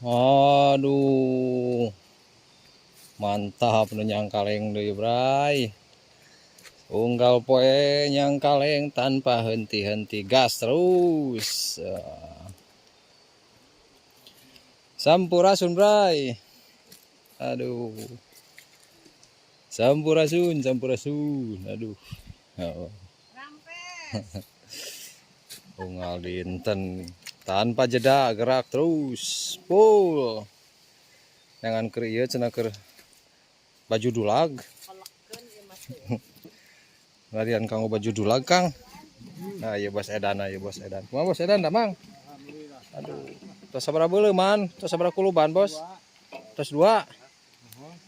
Aduh. Mantap nu nyangkaleng deui, Bray. Unggal poe nyangkaleng tanpa henti-henti, gas terus. Sampurasun, Bray. Aduh. Sampurasun, sampurasun. Aduh. Oh. Unggal dinten tanpa jeda gerak terus. Full. Jangan keur ieu cenah keur baju dulag. Larian kanggo baju dulag, Kang. Nah, ieu Bos Edan, ieu Bos Edan. Kumaha Bos Edan damang? Aduh. Tos sabaraha beuleuman? Tos sabaraha kuluban, Bos? Tos dua.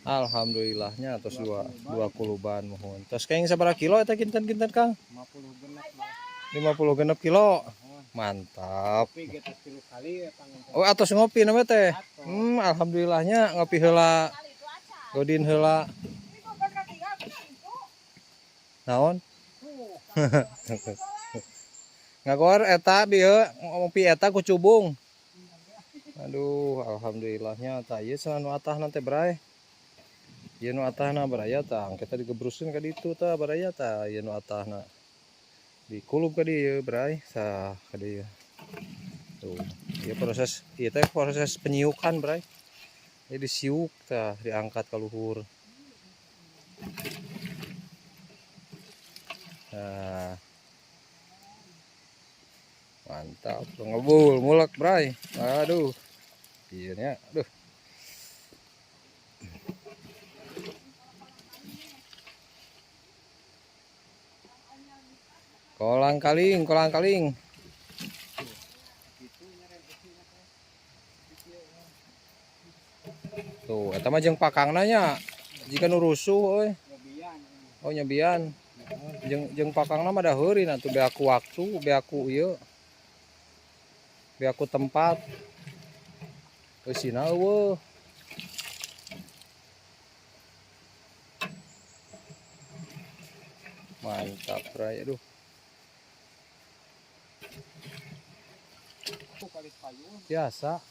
Alhamdulillahnya tos dua kuluban muhun. Tos kenging sabaraha kilo eta kinten-kinten, Kang? 56 56 kilo. Mantap. Ngopi gitu tilu kali ya. Oh, atos ngopi namanya teh. Alhamdulillahnya ngopi heula. Godin heula. Naon? Ngagor eta bieu ngopi eta ku cubung. Aduh, alhamdulillahnya tah ieu cenah nu atahna teh, Bray. Ieu nu atahna baraya tah, kita digebruskeun ka ditu tah baraya tah, ieu nu atahna. Dikulub ka dieu, Bray. Sah ka dieu. Tuh, ieu proses ieu teh proses penyiukan, Bray. Ini disiuk tah, diangkat ka luhur. Nah. Mantap, ngebul mulek, Bray. Aduh. Iya nya, aduh. Kolang kaling, kolang kaling. Tuh, eta mah jeung pakangna nya. Jika nu rusuh euy. Oh, nyabian. Jeung jeung pakangna mah da heurin atuh beaku waktu, beaku ieu. Beaku tempat. Eusina eueuh. Mantap, Bray. Aduh. Biasa.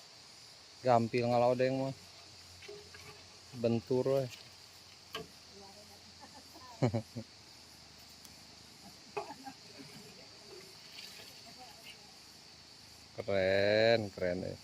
Gampil ngalaodeng mah. Bentur we. Keren, keren ya.